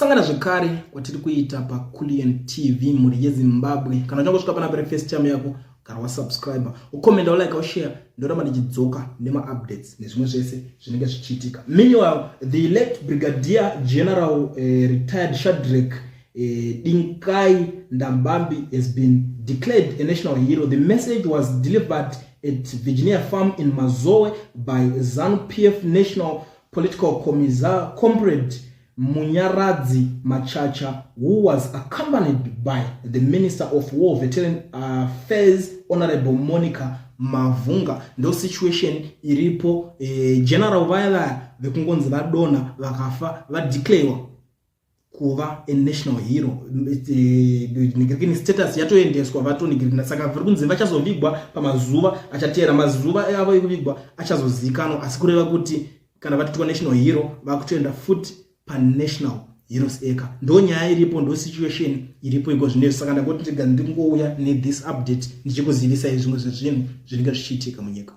Kusangana zvekare kwatiri kuita paCulian TV, mhuri yeZimbabwe. Kana uchangosvika panapa iri first time yako, gara wasubscribe, ukomenda, ulike, ushare. Ndoramba ndichidzoka nemaupdates nezvimwe zvese zvinenge zvichiitika. Meanwhile, the late Brigadier General retired Shadrack Dinkai Ndambambi has been declared a national hero. The message was delivered at Virginia Farm in Mazoe by ZANU-PF National Political Commissar Comrade Munyaradzi Machacha, who was accompanied by the Minister of War Veteran Affairs, Honorable Monica Mavhunga. Ndo situation iripo. General vaya vaya vekungonzi vadonha vakafa vadeclarewa kuva a national hero. Nigirikini status yatoendeswa vatonigirikina, saka vari kunzi vachazovigwa pamazuva achateera. Mazuva avo ekuvigwa achazozivikanwa, asi kureva kuti kana vatitwa national hero, vakutoenda futi panational heroes eka. Ndo nyaya iripo, ndo situation iripo iko zvinezvi. Saka ndangoti ndega ndingouya nethis update ndichikuzivisai zvimwe zvezvinhu zvinenge zvichiitika munyika.